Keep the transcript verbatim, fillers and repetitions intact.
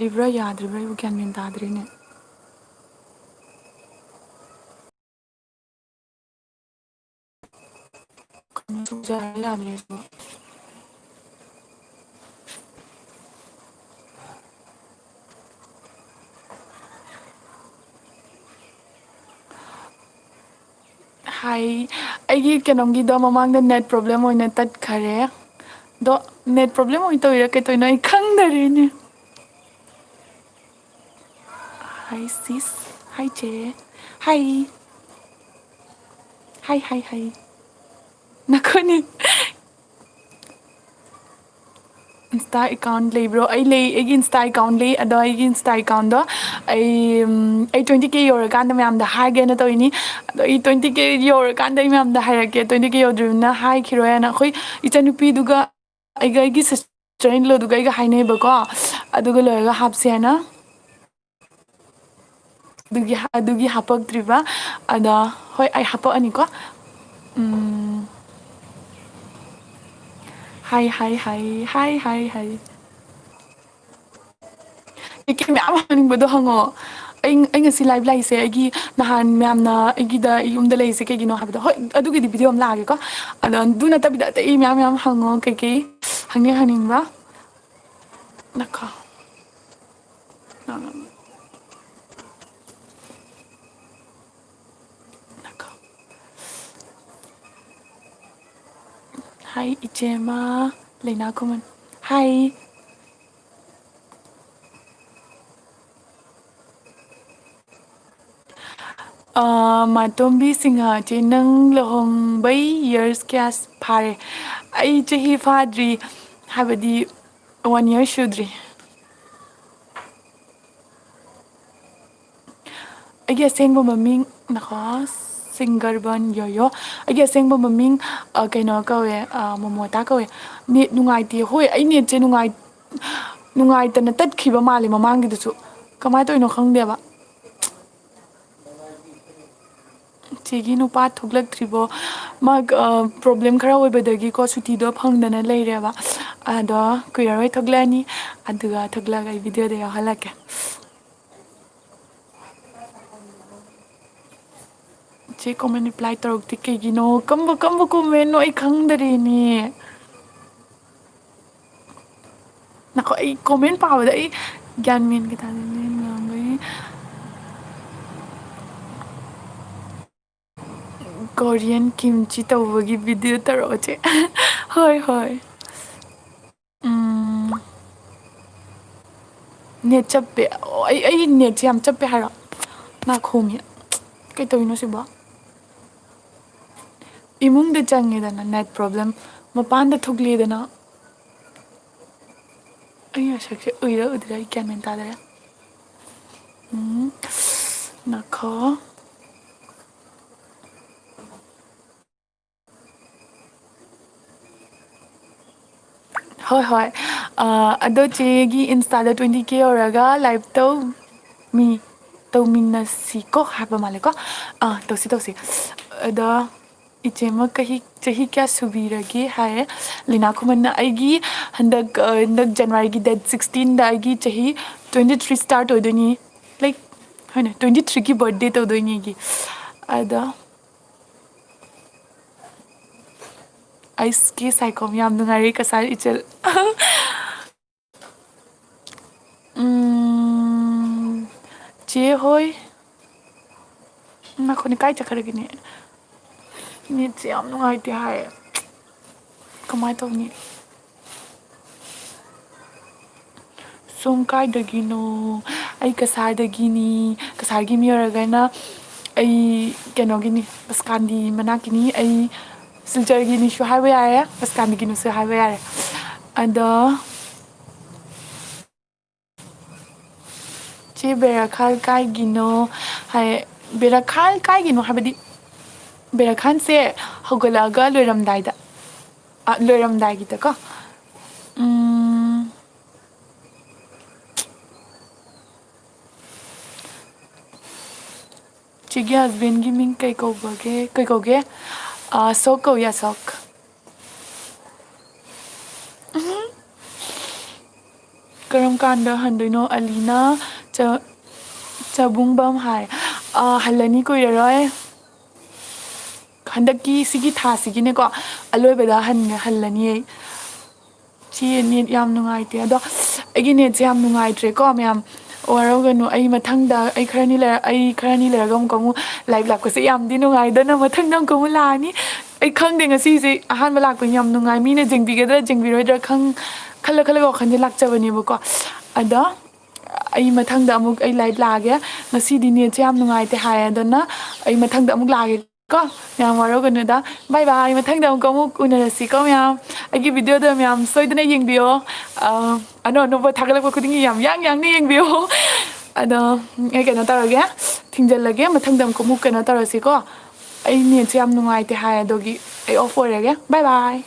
ꯌꯥꯔꯤꯕ꯭ꯔꯥ ꯌꯥꯗ꯭ꯔꯤꯕ꯭ꯔꯥ ꯑꯩꯕꯨ ꯒ꯭ꯌꯥꯟ ꯃꯦꯟ ꯇꯥꯗ꯭ꯔꯦꯅꯦ꯫ ꯀꯩꯅꯣ ꯇꯧꯖꯔ ꯌꯥꯗ꯭ꯔꯦ ꯁꯤꯕꯣ꯫ ꯍꯥꯏ, ꯑꯩꯒꯤ ꯀꯩꯅꯣꯝꯒꯤꯗꯣ ꯃꯃꯥꯡꯗ net problem ꯑꯣꯏꯅ ꯇꯠꯈꯔꯦ꯫ ꯑꯗꯣ net problem ꯑꯣꯏꯅ ꯇꯧꯔꯤꯔꯥ ꯀꯩ ꯇꯧꯔꯤꯅꯣ ꯑꯩ ꯈꯪꯗꯔꯦꯅꯦ꯫ Hi sis, hi ꯆꯦ, hi, hi hi hi꯫ ꯅꯈꯣꯏꯅꯤ Insta account ꯂꯩꯕ꯭ꯔꯣ? ꯑꯩ ꯂꯩ, ꯑꯩꯒꯤ Insta account ꯂꯩ꯫ ꯑꯗꯣ ꯑꯩꯒꯤ Insta accountꯗꯣ ꯑꯩ, ꯎꯝ, ꯑꯩ twenty K ꯌꯧꯔꯀꯥꯟꯗ ꯃꯌꯥꯝꯗ ꯍꯥꯏꯒꯦꯅ ꯇꯧꯔꯤꯅꯤ꯫ ꯑꯗꯣ ꯑꯩ twenty K ꯌꯧꯔꯀꯥꯟꯗ ꯑꯩ ꯃꯌꯥꯝꯗ ꯍꯥꯏꯔꯛꯀꯦ꯫ Twenty K ꯌꯧꯗ꯭ꯔꯤꯕꯅꯤꯅ ꯍꯥꯏꯈꯤꯔꯣꯏ ꯍꯥꯏꯅ꯫ ꯑꯩꯈꯣꯏ ꯏꯆꯟꯅꯨꯄꯤꯗꯨꯒ ꯑꯩꯒ, ꯑꯩꯒꯤ sister in lawꯗꯨꯒ ꯑꯩꯒ ꯍꯥꯏꯅꯩꯕꯀꯣ꯫ ꯑꯗꯨꯒ ꯂꯣꯏꯔꯒ ꯍꯥꯞꯁꯦ ꯍꯥꯏꯅ꯫ ꯑꯗꯨꯒꯤ, ꯑꯗꯨꯒꯤ ꯍꯥꯄꯛꯇ꯭ꯔꯤꯕ꯫ ꯑꯗ ꯍꯣꯏ, ꯑꯩ ꯍꯥꯄꯛꯑꯅꯤꯀꯣ꯫ ꯎꯝ, hi hi hi, hi hi hi꯫ ꯀꯩꯀꯩ ꯃꯌꯥꯝ ꯍꯪꯅꯤꯡꯕꯗꯣ ꯍꯪꯉꯣ꯫ ꯑꯩ, ꯑꯩ ꯉꯁꯤ live ꯂꯥꯛꯏꯁꯦ ꯑꯩꯒꯤ ꯅꯍꯥꯟ ꯃꯌꯥꯝꯅ ꯑꯩꯒꯤꯗ, ꯑꯩ ꯌꯨꯝꯗ ꯂꯩꯔꯤꯁꯦ ꯀꯩꯒꯤꯅꯣ ꯍꯥꯏꯕꯗꯣ, ꯍꯣꯏ, ꯑꯗꯨꯒꯤꯗꯤ video ꯑꯃ ꯂꯥꯛꯑꯒꯦꯀꯣ꯫ ꯑꯗꯣ ꯑꯗꯨ ꯅꯠꯇꯕꯤꯗ ꯑꯇꯩ ꯃꯌꯥꯝ ꯃꯌꯥꯝ ꯍꯪꯉꯣ, ꯀꯩꯀꯩ ꯍꯪꯅꯤꯡ ꯍꯪꯅꯤꯡꯕ꯫ ꯅꯈꯣ꯫ ꯅꯈꯣ꯫ Hi ꯏꯆꯦꯃ, ꯂꯩꯅꯥ ꯈꯨꯃꯟ꯫ Hi꯫ ꯑ, ꯃꯥꯇꯣꯝꯕꯤ ꯁꯤꯡꯍ, ꯆꯦ, ꯅꯪ ꯂꯨꯍꯣꯡꯕꯩ years ꯀꯌꯥ ꯐꯥꯔꯦ? ꯑꯩ ꯆꯍꯤ ꯐꯥꯗ꯭ꯔꯤ, ꯍꯥꯏꯕꯗꯤ one year ꯁꯨꯗ꯭ꯔꯤ꯫ ꯑꯩꯒꯤ ꯑꯁꯦꯡꯕ ꯃꯃꯤꯡ, ꯅꯈꯣ, ꯁꯤꯡꯒꯔꯕꯟ ꯌꯣꯌꯣ꯫ ꯑꯩꯒꯤ ꯑꯁꯦꯡꯕ ꯃꯃꯤꯡ, ꯑ, ꯀꯩꯅꯣ ꯀꯧꯋꯦ, ꯑ, ꯃꯣꯃꯣꯇꯥ ꯀꯧꯋꯦ꯫ Net ꯅꯨꯡꯉꯥꯏꯇꯦ꯫ ꯍꯣꯏ, ꯑꯩ netꯁꯦ ꯅꯨꯡꯉꯥꯏ-, ꯅꯨꯡꯉꯥꯏꯇꯅ ꯇꯠꯈꯤꯕ ꯃꯥꯜꯂꯦ ꯃꯃꯥꯡꯒꯤꯗꯨꯁꯨ꯫ ꯀꯃꯥꯏꯅ ꯇꯧꯔꯤꯅꯣ ꯈꯪꯗꯦꯕ꯫ ꯆꯦꯒꯤ ꯅꯨꯄꯥ ꯊꯣꯛꯂꯛꯇ꯭ꯔꯤꯕꯣ? ꯃꯥ, ꯑ, problem ꯈꯔ ꯑꯣꯏꯕꯗꯒꯤꯀꯣ, ꯁꯨꯇꯤꯗꯣ ꯐꯪꯗꯅ ꯂꯩꯔꯦꯕ꯫ ꯑꯗꯣ ꯀꯨꯏꯔꯔꯣꯏ ꯊꯣꯛꯂꯛꯑꯅꯤ, ꯑꯗꯨꯒ ꯊꯣꯛꯂꯛꯑꯒ ꯑꯩ ꯚꯤꯗꯤꯑꯣꯗ ꯌꯥꯎꯍꯜꯂꯛꯀꯦ꯫ ꯆꯦ, comment reply ꯇꯧꯔꯛꯇꯦ ꯀꯩꯒꯤꯅꯣ? ꯀꯝꯕ ꯀꯝꯕ commentꯅꯣ ꯑꯩ ꯈꯪꯗꯔꯦꯅꯦ꯫ ꯅꯈꯣ, ꯑꯩ comment ꯄꯥꯕꯗ ꯑꯩ ꯒ꯭ꯌꯥꯟ ꯃꯦꯟꯒ ꯇꯥꯗꯦꯅꯦ ꯉꯥꯡꯕꯩ꯫ Korean kimchi ꯇꯧꯕꯒꯤ video ꯇꯧꯔꯛꯑꯣ ꯆꯦ꯫ ꯍꯣꯏ, ꯍꯣꯏ꯫ ꯎꯝ꯫ Net ꯆꯞꯄꯦ꯫ ꯑꯣ, ꯑꯩ, ꯑꯩ netꯁꯦ ꯌꯥꯝ ꯆꯞꯄꯦ ꯍꯥꯏꯔꯣ? ꯅꯥꯈꯣꯡꯉꯦ꯫ ꯀꯩ ꯇꯧꯔꯤꯅꯣ ꯁꯤꯕꯣ? ꯏꯃꯨꯡꯗ ꯆꯪꯉꯦꯗꯅ net problem, ꯃꯄꯥꯟꯗ ꯊꯣꯛꯂꯛꯑꯦꯗꯅ꯫ ꯑꯩ ꯉꯁꯛꯁꯦ ꯎꯏꯔ ꯎꯗ꯭ꯔꯤꯔꯥ ꯑꯩ ꯒ꯭ꯌꯥꯟ ꯃꯦꯟ ꯇꯥꯗꯔꯦ꯫ ꯎꯝ, ꯅꯈꯣ꯫ ꯍꯣꯏ, ꯍꯣꯏ꯫ ꯑ, ꯑꯗꯣ ꯆꯦꯒꯤ Instaꯗ twenty K ꯌꯧꯔꯒ live ꯇꯧ꯫ ꯃꯤ ꯇꯧꯃꯤꯟꯅꯁꯤꯀꯣ ꯍꯥꯏꯕ ꯃꯥꯜꯂꯦꯀꯣ꯫ ꯑꯥ, ꯇꯧꯁꯤ, ꯇꯧꯁꯤ꯫ ꯑꯗꯣ ꯏꯆꯦꯃ ꯀꯍꯤ-, ꯆꯍꯤ ꯀꯌꯥ ꯁꯨꯕꯤꯔꯒꯦ ꯍꯥꯏꯌꯦ꯫ ꯂꯤꯅꯥ ꯈꯨꯃꯟꯅ ꯑꯩꯒꯤ ꯍꯟꯗꯛ, ꯑ, ꯍꯟꯗꯛ Januaryꯒꯤ date sixteenꯗ ꯑꯩꯒꯤ ꯆꯍꯤ twenty three start ꯑꯣꯏꯗꯣꯏꯅꯤ꯫ Like, ꯍꯣꯏꯅꯦ, twenty threeꯒꯤ birthday ꯇꯧꯗꯣꯏꯅꯤ ꯑꯩꯒꯤ꯫ ꯑꯗꯣ ꯑꯩꯁꯀꯤ ꯁꯥꯏꯈꯣꯝ ꯌꯥꯝ ꯅꯨꯡꯉꯥꯏꯔꯦ ꯀꯁꯥꯔ ꯏꯆꯜ꯫ ꯎꯝ, ꯆꯦ ꯍꯣꯏ꯫ ꯅꯈꯣꯏꯅ ꯀꯥꯏ ꯆꯠꯈ꯭ꯔꯒꯦꯅꯦ? Netꯁꯦ ꯌꯥꯝ ꯅꯨꯡꯉꯥꯏꯇꯦ ꯍꯥꯏ꯫ ꯀꯃꯥꯏ ꯇꯧꯅꯤ? ꯁꯣꯝ ꯀꯥꯏꯗꯒꯤꯅꯣ? ꯑꯩ ꯀꯁꯥꯔꯗꯒꯤꯅꯤ꯫ ꯀꯁꯥꯔꯒꯤ ꯃꯤ ꯑꯣꯏꯔꯒꯅ ꯑꯩ ꯀꯩꯅꯣꯒꯤꯅꯤ, ꯕꯁꯀꯥꯟꯗꯤ ꯃꯅꯥꯛꯀꯤꯅꯤ꯫ ꯑꯩ ꯁꯤꯜꯆꯔꯒꯤꯅꯤꯁꯨ ꯍꯥꯏꯕ ꯌꯥꯔꯦ, ꯕꯁꯀꯥꯟꯗꯤꯒꯤꯅꯤꯁꯨ ꯍꯥꯏꯕ ꯌꯥꯔꯦ꯫ ꯑꯗꯣ ꯆꯦ ꯕꯦꯔꯥꯈꯥꯜ ꯀꯥꯏꯒꯤꯅꯣ ꯍꯥꯏ꯫ ꯕꯦꯔꯥꯈꯥꯜ ꯀꯥꯏꯒꯤꯅꯣ ꯍꯥꯏꯕꯗꯤ ꯕꯦꯔꯥꯈꯥꯟꯁꯦ ꯍꯧꯒꯠꯂꯛꯑꯒ ꯂꯣꯏꯔꯝꯗꯥꯏꯗ, ꯑ, ꯂꯣꯏꯔꯝꯗꯥꯏꯒꯤꯗꯀꯣ꯫ ꯎꯝ, ꯆꯦꯒꯤ husbandꯒꯤ ꯃꯤꯡ ꯀꯩ ꯀꯧꯕꯒꯦ, ꯀꯩ ꯀꯧꯒꯦ? ꯑ, ꯑꯁꯣꯛ ꯀꯧꯏ, ꯑꯁꯣꯛ꯫ ꯀꯔꯝ ꯀꯥꯟꯗ ꯍꯟꯗꯣꯏꯅꯣ? ꯑꯂꯤꯅ ꯆ- ꯆꯕꯨꯡꯕꯝ ꯍꯥꯏ꯫ ꯑ, ꯍꯜꯂꯅꯤ, ꯀꯨꯏꯔꯔꯣꯏ꯫ ꯍꯟꯗꯛꯀꯤ ꯁꯤꯒꯤ ꯊꯥꯁꯤꯒꯤꯅꯦꯀꯣ, ꯑꯂꯣꯏꯕꯗ ꯍꯟ ꯍꯜꯂꯅꯤ ꯑꯩ꯫ ꯁꯤ ꯅꯦꯠ ꯌꯥꯝ ꯅꯨꯡꯉꯥꯏꯇꯦ꯫ ꯑꯗꯣ ꯑꯩꯒꯤ ꯅꯦꯠꯁꯦ ꯌꯥꯝ ꯅꯨꯡꯉꯥꯏꯇ꯭ꯔꯦꯀꯣ ꯃꯌꯥꯝ, ꯋꯥꯔꯧꯒꯅꯨ꯫ ꯑꯩ ꯃꯊꯪꯗ, ꯑꯩ ꯈꯔꯅꯤ ꯂꯩꯔ ꯑꯩ ꯈꯔꯅꯤ ꯂꯩꯔꯒ ꯑꯃꯨꯛꯀ ꯑꯃꯨꯛ ꯂꯥꯏꯞ ꯂꯥꯛꯄꯁꯦ ꯌꯥꯝꯗꯤ ꯅꯨꯡꯉꯥꯏꯗꯅ, ꯃꯊꯪꯗ ꯑꯃꯨꯛꯀ ꯑꯃꯨꯛ ꯂꯥꯛꯑꯅꯤ꯫ ꯑꯩ ꯈꯪꯗꯦ, ꯉꯁꯤꯁꯦ ꯑꯍꯥꯟꯕ ꯂꯥꯛꯄꯅꯤ, ꯌꯥꯝ ꯅꯨꯡꯉꯥꯏ꯫ ꯃꯤꯅ ꯌꯦꯡꯕꯤꯒꯗ꯭ꯔꯥ ꯌꯦꯡꯕꯤꯔꯣꯏꯗ꯭ꯔꯥ ꯈꯪ ꯈꯜꯂ ꯈꯜꯂꯒ ꯋꯥꯈꯜꯁꯦ ꯂꯥꯛꯆꯕꯅꯦꯕꯀꯣ꯫ ꯑꯗꯣ ꯑꯩ ꯃꯊꯪꯗ ꯑꯃꯨꯛ ꯑꯩ ꯂꯥꯏꯞ ꯂꯥꯛꯑꯒꯦ꯫ ꯉꯁꯤꯗꯤ ꯅꯦꯠꯁꯦ ꯌꯥꯝ ꯅꯨꯡꯉꯥꯏꯇꯦ ꯍꯥꯏ, ꯑꯗꯨꯅ ꯑꯩ ꯃꯊꯪꯗ ꯑꯃꯨꯛ ꯂꯥꯛꯑꯒꯦ꯫ ꯀꯣ, ꯃꯌꯥꯝ ꯋꯥꯔꯧꯒꯅꯨꯗ꯫ ꯕꯥꯏ ꯕꯥꯏ꯫ ꯃꯊꯪꯗ ꯑꯃꯨꯛꯀ ꯑꯃꯨꯛ ꯎꯅꯔꯁꯤꯀꯣ ꯃꯌꯥꯝ꯫ ꯑꯩꯒꯤ ꯚꯤꯗꯤꯑꯣꯗꯣ ꯃꯌꯥꯝ ꯁꯣꯏꯗꯅ ꯌꯦꯡꯕꯤꯌꯣ꯫ ꯑ, ꯑꯅꯧ ꯑꯅꯧꯕ ꯊꯥꯒꯠꯂꯛꯄ ꯈꯨꯗꯤꯡꯒꯤ ꯌꯥꯝ ꯌꯥꯡ ꯌꯥꯡꯅ ꯌꯦꯡꯕꯤꯌꯣ꯫ ꯑꯗꯣ ꯑꯩ ꯀꯩꯅꯣ ꯇꯧꯔꯒꯦ, ꯊꯤꯡꯖꯤꯜꯂꯒꯦ꯫ ꯃꯊꯪꯗ ꯑꯃꯨꯛꯀ ꯑꯃꯨꯛ ꯀꯩꯅꯣ ꯇꯧꯔꯁꯤꯀꯣ꯫ ꯑꯩ ꯅꯦꯠꯁꯦ ꯌꯥꯝ ꯅꯨꯡꯉꯥꯏꯇꯦ ꯍꯥꯏ, ꯑꯗꯨꯒꯤ ꯑꯩ ꯑꯣꯐ ꯑꯣꯏꯔꯒꯦ꯫ ꯕꯥꯏ ꯕꯥꯏ꯫